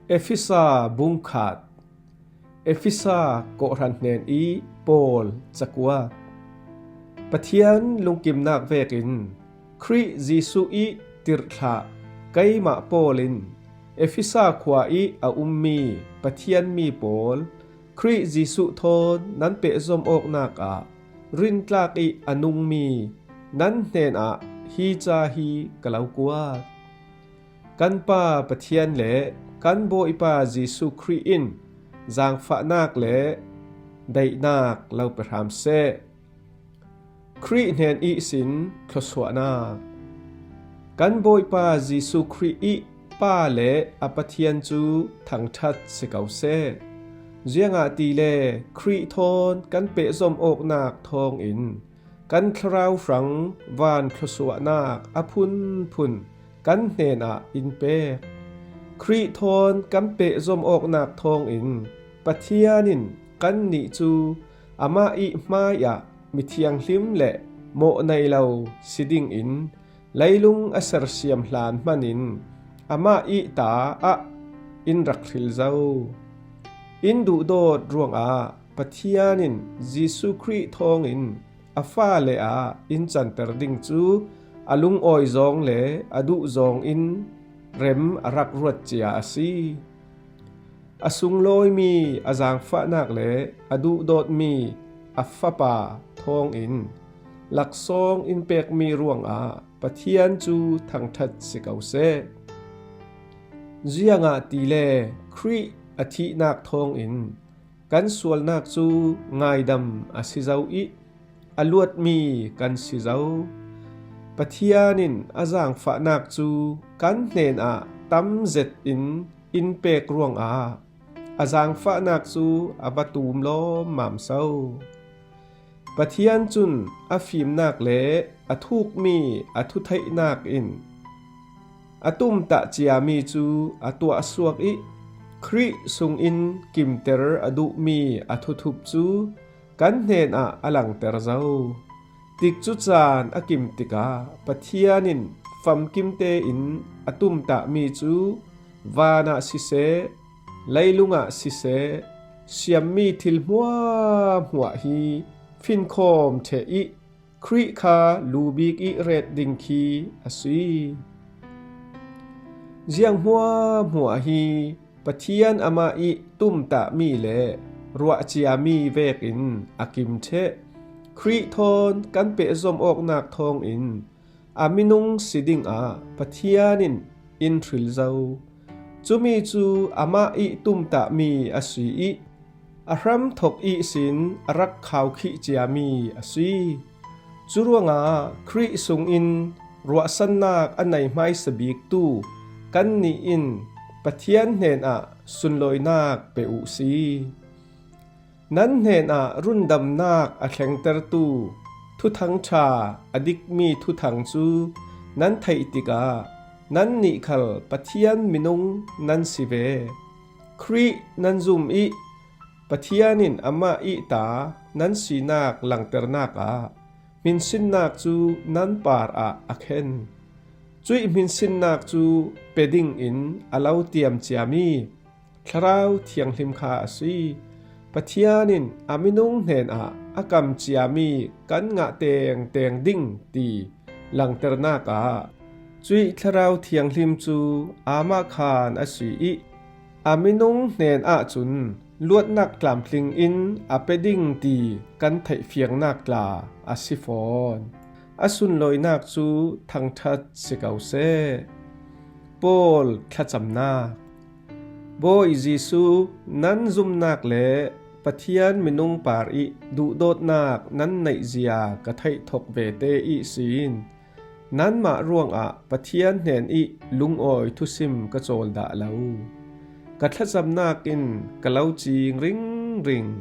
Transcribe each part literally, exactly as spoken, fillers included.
Efesa bung khat. Efesa kawhhran hnen ih Paul cakuat. Pathian lungkimnak vekin Khrih Jesuh ih tirhthlah keimah Paul in Efesa khua ih a ummi Pathian mi pawl, Khrih Jesuh thawn nan pehzom awknak ah rintlak ih a nungmi nan hnenah hi ca hi ka lo kuat. Kan Pa Pathian le kan Bawipa Jesuh Khrih in zaangfahnak le daihnak lo pe hram seh. Khrih hnen ihsin thluasuahnak. Kan Bawipa Jesuh Khrih ih Pa le a Pathian cu thangṭhat si ko seh. Ziangahtile Khrih thawn kan pehzom awknak thawngin kan thlarau hrang van thluasuahnak a phunphun kan hnenah in pek. Khrih thawn kan pehzom awknak thawngin Pathian in kannih cu amah ih hmaiah mithianghlim le mawhnei lo si dingin leilung a sersiam hlan hmanin amah ih ta ah in rak hril zo. In duhdawt ruangah Pathian in Jesuh Khrih thawngin a fale ah in canter ding cu a lungawi zawng le a duh zawng in rem a rak ruat cia a si. A sunglawimi a zaangfahnak le a duhdawtmi a Fapa thawngin laksawng in pekmi ruangah Pathian cu thangṭhat si ko seh. Ziangahtile Khrih a thihnak thawngin kan sualnak cu ngaidam a si zo ih a luatmi kan si zo. Pathian in a zaangfahnak cu kan hnenah tam zetin in pek ruangah a zaangfahnak cu a va tum lawmmam so. Pathian cun a fimnak le a thukmi a thutheihnak in a tumtah ciami cu a tuahsuak ih Khrih sungin kimter a duhmi a thuthup cu kan hnenah a langter zo. Tikcu caan a kim tikah Pathian in famkim tein a tumtahmi cu van ah siseh, leilung ah siseh, siammi thil hmuahhmuah hi finkhawm ṭheh ih Khrih kha lu bik ih ret ding khi a si. Ziang hmuahhmuah hi Pathian amah ih tumtahmi le ruah ciami vekin a kim ṭheh. Khrih thawn kan pehzom awknak thawngin a minung si dingah Pathian in in hril zo. Cumi cu amah ih tumtahmi a si ih a hramthok ihsin a rak khaukhih ciami a si. Cu ruangah Khrih sungin ruahsannak a nei hmaisa biktu kannih in Pathian hnenah sunlawinak pe uh si. Nan hnenah rundamnak a thlengtertu Thuthang ṭha a dikmi thuthang cu nan theih tikah nannih khal Pathian minung nan si ve. Khrih nan zum ih Pathian in amah ih ta nan sinak langternak ah hminsinnak cu nan parah a khen. Cuih hminsinnak cu pe dingin a lo tiam ciami Thlarau Thianghlim kha a si. Pathian in a minung hnenah a kam ciami kan ngah tengteng ding ti langternak ah cuih Thlarau Thianghlim cu amah khan a si ih a minung hnen ahcun luatnak tlamtling in a pe ding ti kan theihfiangnak tla a si fawn. A sunlawinak cu thangṭhat si ko seh. Paul thlacamnak. Bawi Jesuh, nan zumnak le Pathian minung par ih duhdawtnak nan neihzia ka theih thok vete ihsin nanmah ruangah Pathian hnen ih lungawi thusim ka cawl dah lo. Ka thlacamnak in ka lo cing ringring.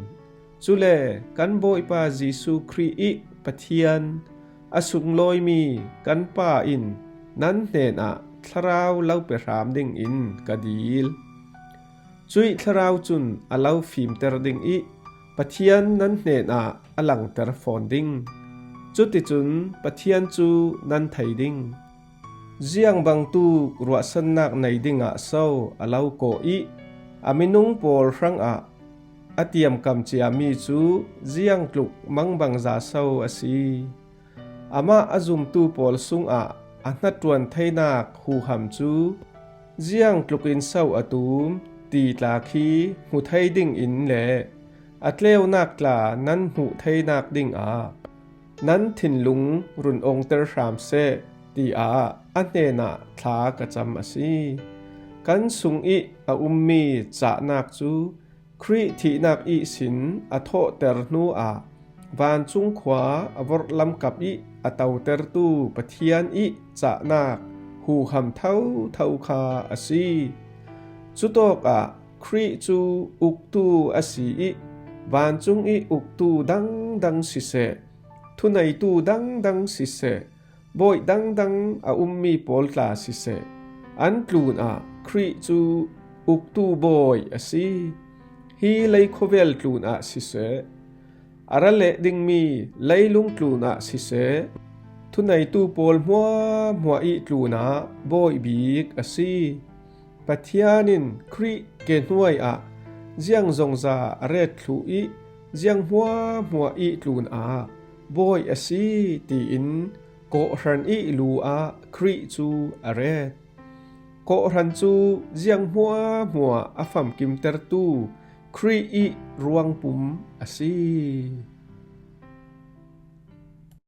Cule kan Bawipa Jesuh Khrih ih Pathian, a sunglawimi kan Pa in nan hnenah thlarau lo pe hram dingin ka dil. Cuih thlarau cun a lo fimter ding ih Pathian nan hnenah a langter fawn ding. Cuticun Pathian cu nan thei ding. Ziang bangtuk ruahsannak nei dingah so a lo kawh ih, a minung pawl hrangah a tiamkam ciami cu ziangtluk mangbangza so a si? Amah a zumtu pawl sungah a hnaṭuan theinak huham cu ziangtlukin so a tum ti tla khi hmu thei dingin le a tleunak tla nan hmuh theinak dingah nan thinlung run ongter hram seh, tiah a hnenah thla ka cam a si. Kan sungih a ummi cahnak cu Khrih thihnak ihsin a thawhter hnuah vancung khua a vorhlam kap ih a totertu Pathian ih cahnak huham thotho kha a si. Cutawkah Khrih cu uktu a si ih vancung ih uktu dangdang siseh, thuneitu dangdang siseh, bawi dangdang a ummi pawl tla siseh, an tlunah Khrih cu uktu bawi a si. Hi lei khuavel tlunah siseh, a ra leh dingmi leilung tlunah siseh, thuneitu pawl hmuahhmuah ih tlunah bawi bik a si. Pathian in Khrih ke hnuai ah ziang zongza a ret thluh ih ziang hmuahhmuah ih tlunah bawi a si, tiin kawhhran ih lu ah Khrih cu a ret. Kawhhran cu ziang hmuahhmuah a famkimtertu Khrih ih ruangpum a si.